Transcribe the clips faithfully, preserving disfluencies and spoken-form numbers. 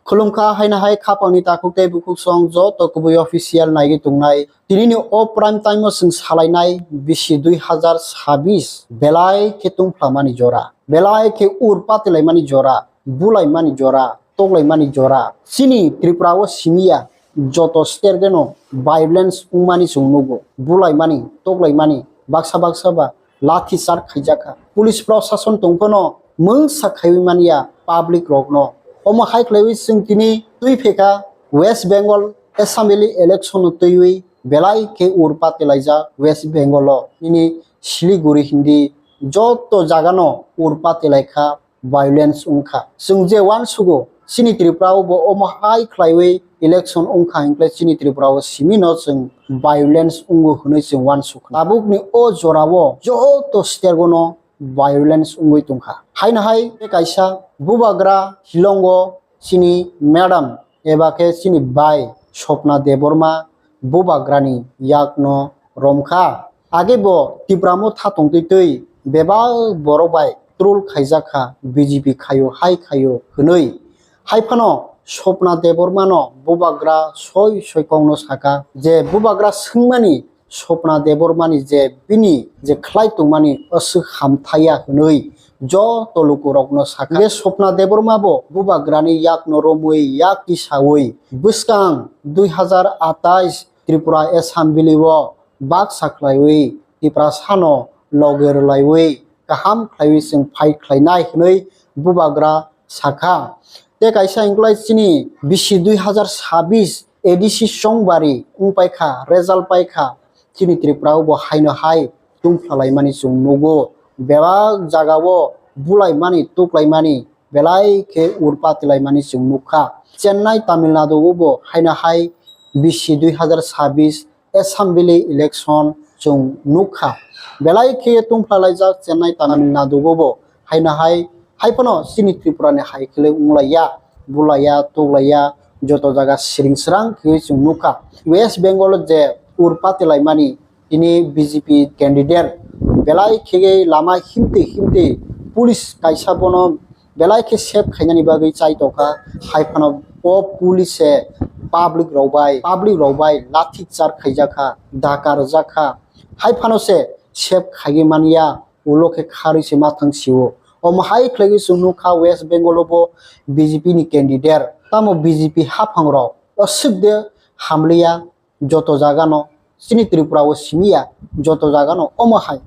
Khulumkha haino hai khapangni takhuk tei bukhuk song joto kubui official naigwi tongnai. Tinini o prime time o chwng salainai bisi dui hazar sabis belai khe tungphlamani jora, belai khe ur patilaimani jora, bulaimani jora, toklaimani jora. Chini Tripura o simiya joto state geno violence wngmani chwng nugo, bulaimani, toklaimani, baksa baksa ba lathi charge khaijakha. Police prosason tongphano mungsa khaiwi manya public rokno. Omo hai khlaiwi chwng tini twi phekha West Bengal Assembly election no twiwi belai khe ur patilaijak West Bengal o. Nini Siliguri hindi joto jagano ur patilaikha, violence wngkha. Chwng je uansugo chini Tripura o bo omo hai khlaiwi election wngkha hinkhe chini Tripura o simi no chwng violence wngo hwnwi chwng uansukha. Tabukni o jorao joto state o no violence wngwi tongkha. Haino hai tei kaisa bubagra Shillong o chini madam eba khe chini bai Swapna Debbarma bubagrani yakno romkha. Age bo Tipra Motha tongtwi twi bebak borok bai troll khaijakha, B J P khaio, hai khaio hwnwi. Hai phano Swapna Debbarmano bubagra soi soi kokno sakha je bubagra swngmani Swapna Debbarmani je bini je khlai tongmani aswk hamthaya hwnwi joto lukurokno sakha. Hwnkhe Swapna Debbarma bo bubagrani yakno romwi yak tisawi bwskang dui hazar atais Tripura Assembly o baksa khlaiwi Tiprasano loge rwlaiwi kaham khlaiwi chwng fight khlainai hwnwi bubagra sakha. Tei kaisa hwnkhlai chini bisi dui hazar sabis A D C chongbari wngpaikha, result paikha, chini Tripura o bo haino hai tungphlalaimani chwng nugo. Bebak jagao bulaimani, tuklaimani, belai khe ur patilaimani chwng nukha. Chennai, Tamil Nadu o bo haino hai bisi dui hazar sabis Assembly election chwng nukha. Belai khe tungphlalaijak Chennai, Tamil Nadu o bo. Haino hai, hai phano chini Tripura ni hai khe le wnglaiya, bulaiya, tuklaiya, joto jaga siring srang khe chwng nukha. West Bengal o je ur patilaimani tini B J P candidate belai khe lama himtwi himtwi police kaisa bono belai khe save khainani bagwi chai tongkha, hai phano o police se public rok bai, public rok bai lathi charge khaijakha, daka rwjakha, hai phano se save khaiwi manya, ulo khe kharwi se ma thang sio. Omo hai khlaiwi chwng nukha West Bengal o bo B J P ni candidate, tamo B J P haphang rok aswk de hamliya, joto jagano, chini Tripura o simiya, joto jagano omo hai.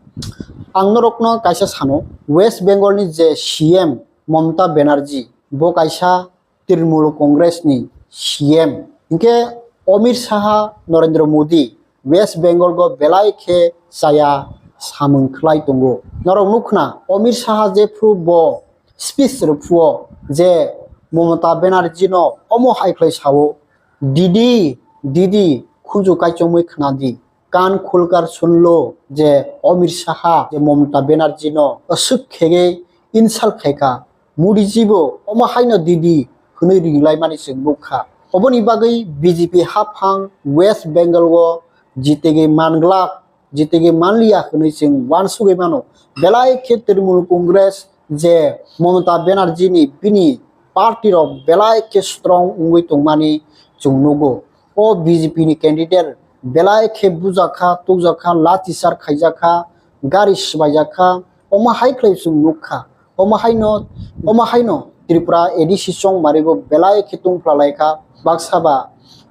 Ang norokno kaisa sano, West Bengal ni je C M Mamata Banerjee, bo kaisa Trinamool Congress ni C M. Hinkhe Amit Shah, Narendra Modi, West Bengal go belai khe chaya samung khlai tongo. Norok nukhna, Amit Shah jephru bo speech rwphuo je Mamata Banerjee no omo hai khlai sao, "Didi, Didi, khunju kaichomwi khna di, kan khulkar sunlo je Amit Shah je Mamata Banerjee no aswk khege insult khaikha, Modi ji bo omo haino Didi hwnwi ringlaimani chwng nukha." Oboni bagwi B J P haphang West Bengal o jitege manglak, jitege manliya hwnwi chwng uansugwi mano. Belai khe Trinamool Congress je Mamata Banerjee ni bini party rok belai khe strong wngwi tongmani chwng nugo. O B J P ni candidate belai khe bujakha, tukjakha, lathi charge khaijakha, gari swbaijakha, omo hai khlai chwng nukha. Omo haino, omo haino Tripura A D C chongmari bo belai khe tungphla laikha, baksa ba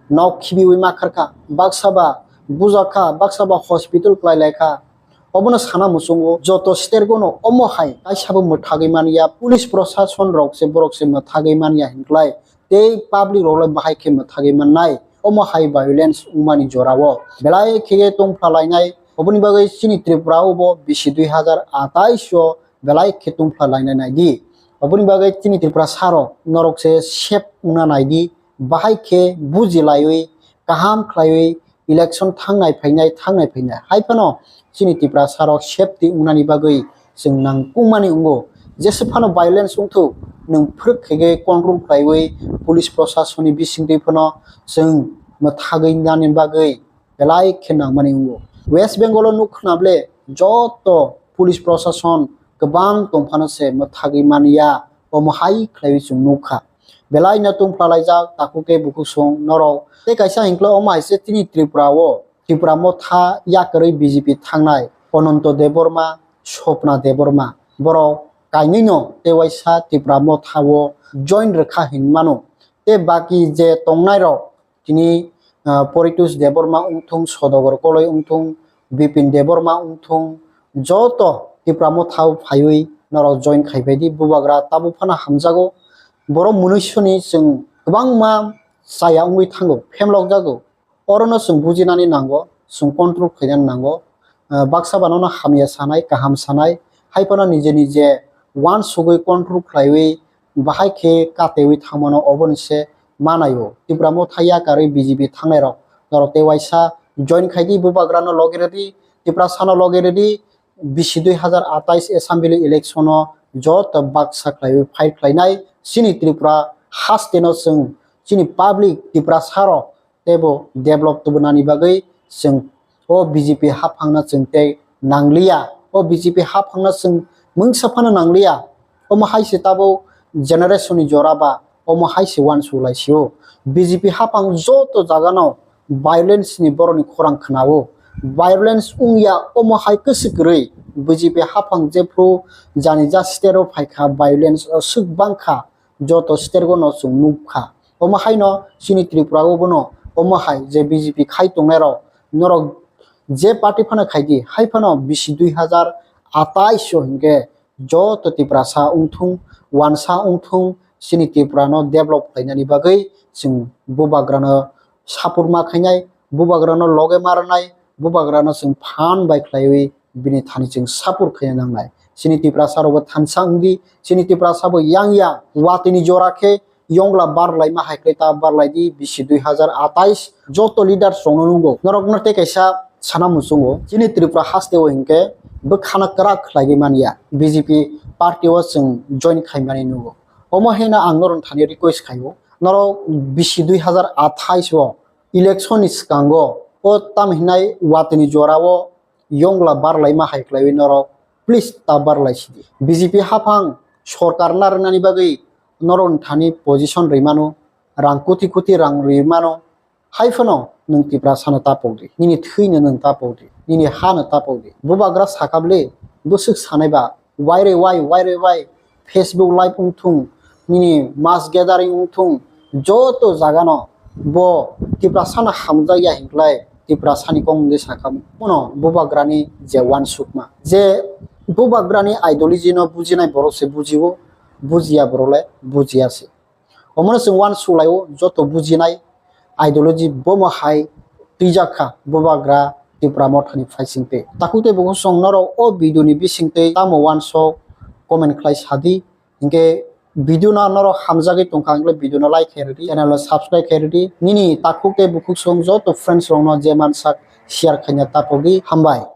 nok khibiwi ma kharkha, baksa ba bujakha, baksa ba hospital klai laikha. Obono sana muchungo joto state gono omo hai kaisa bo mwthagwi manya, police prosason rok se borok se mwthagwi manya hinklai tei public rok le bahai khe mwthagwi mannai. Omo hai violence wngmani jorao belai khe tongphla lainai. Oboni bagwi chini Tripura o bo bisi dui hazar atais o belai khe tongphla lainai naidi. Oboni bagwi chini Tripura saro norok se sep wngna naidi, bahai khe buji laiwi kaham khlaiwi election thangnai phainai, thangnai phainai. Hai phano chini Tiprasa rok safety wngnani bagwi chwng nangkukmani wngo. Jesa phano violence wngthok, nwng phwrwk khaigwi control khlaiwi police prosasonni bisingtwi phano chwng mwthagwi nani bagwi belai khe nangmani wngo. West Bengal o nuk khna ble joto police prosason kwbang tong phano se mwthagwi manya, omo hai khlaiwi chwng nuk kha. Belai no tungphla laijak takhuk tei bukhuk song norok. Tei kaisa hinkhe omo hai se chini Tripura o, Tipra Motha yakarwi B J P thangnai Ananto Debbarma, Swapna Debbarma, borok kainwi no tei waisa Tipra Motha o join rwkha hinmano. Tei baki je tongnai rok, tini, ah, Poritosh Debbarma wngthung, Sodagar Koloi wngthung, Bipin Debbarma wngthung, joto Tipra Motha o phaiwi norok join khaibai di, bubagra tabuk phano hamjago. Borok mwnwisoni chwng kwbangma chaya wngwi thango, phemlokjago. Orono chwng bujinani nango, chwng control khlainani nango. Ah, baksa banono hamya sanai, kaham sanai, hai phano nije nije uansugwi control khlaiwi bahai khe katewi thangmano oboni se manaio. Tipra Motha yakarwi B J P thangnai rok, norok tei waisa join khai di, bubagrano logi rwdi, Tiprasano logi rwdi, bisi dui hazar atais assembly election o joto baksa khlaiwi fight khlainai chini Tripura haste no chwng chini public Tiprasa rok teibo develop tubunani bagwi chwng o B J P haphangno chwng tei nangliya, o B J P haphangno chwng mungsa phano nangliya. Omo hai se tabuk generation ni jora ba omo hai se uansuk lai sio. B J P haphang joto jagano violence ni borokni khorang khwnao. Violence wngya omo hai kwswk kwrwi B J P haphang jephru jani ja state o phaikha violence o swk bangkha. Joto state o no chwng nukha. Omo haino chini Tripura o bono omo hai je B J P khai tongnai rok, norok je party phano khai di, hai phano bisi dui hazar atais o hinkhe joto Tiprasa wngthung, uansa wngthung, chini Tripura no develop khlainani bagwi chwng bubagrano support ma khainai, bubagrano loge ma rwnai, bubagrano chwng phan bai khlaiwi bini thani chwng support khaina nangnai. Chini Tiprasa rokbo thansa wngdi, chini Tiprasa bo yang yang watini jora khe yongla barlaima hai khe ta barlai di bisi dui hazar atais joto leaders rokno nungo. Norokno tei kaisa sana muchungo. Chini Tripura haste o hinkhe bwkhano kwrak khlaiwi manya. B J P party o chwng join khaimani nungo. Omo heno ang norokni thani request khaio. Norok bisi dui hazar atais o election ni swkango o tam hinai watini jora o yongla barlaima hai khlaiwi norok please ta barlai sidi. B J P haphang sorkar narwknani bagwi norokni thani position rwi mano, rang koti koti rang rwi mano, hai phano nwng Tiprasano ta pokdi, nini thwino nwng ta pokdi, nini hano ta pokdi. Bubagra sakabli bwswk sanai ba waire wai, waire wai, Facebook live wngthung, nini mass gathering wngthung, joto jagano bo Tiprasano hamjakya hinklai Tiprasani kok mungwi sakha. Bono bubagrani je uansukma, je bubagrani ideology no bujinai borok se bujio, bujiya borok le bujiya se. Omono chwng uansuk laio, joto bujinai ideology bomo hai twijak kha bubagra Tipra Mothani phaising tei. Takhuk tei bukhuk song norok o video ni bising tei tamo uansuk comment khlai sadi. Hinkhe video no norok hamjagwi tongkha hinkhe video no like khe rwdi, channel no subscribe khe rwdi. Nini takhuk tei bukhuk song joto friends rokno je mansak share khaina tapogdi. Hambai.